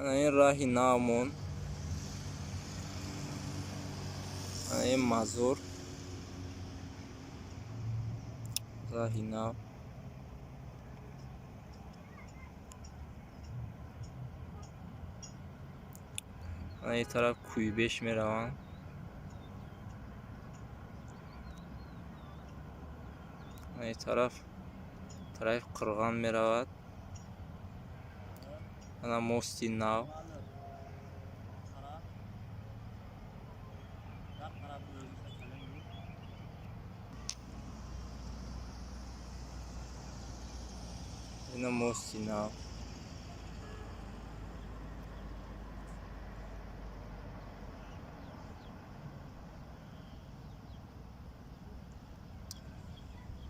Ана ин раҳи навмон. Ана ин мазор. Раҳи нав. Ана ин тараф Кӯйбеш мераванд. Ана ин тараф тарафи Қирған меравад. Ана мости нав. Ина мости нав.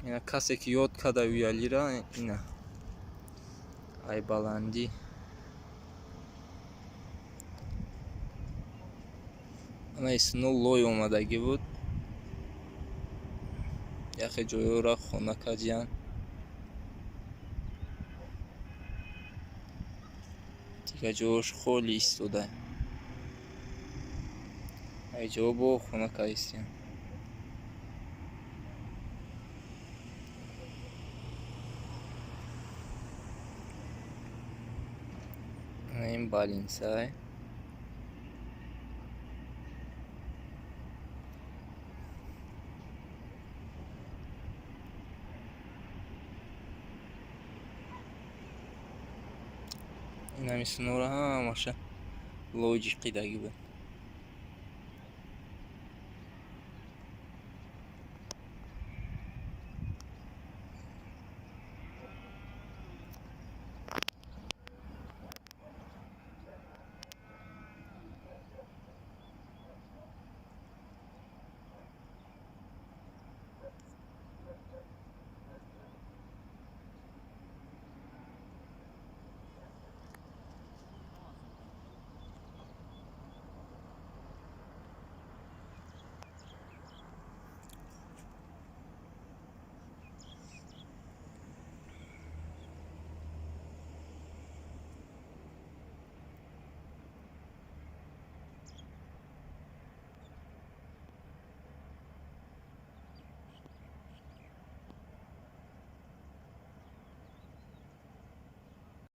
Ина касе ки ёд карда Уялира, ина ай баландӣ. Ана исино лой омадагӣ буд. Яхе ҷойҳоро хона кардиянд. Дигар ҷоҳош холӣ истода. Ай ҷоҳо бо хона кардистиянд. Ана ин балинсай. Инами синора ҳамаша лой ҷиқидагӣ буд.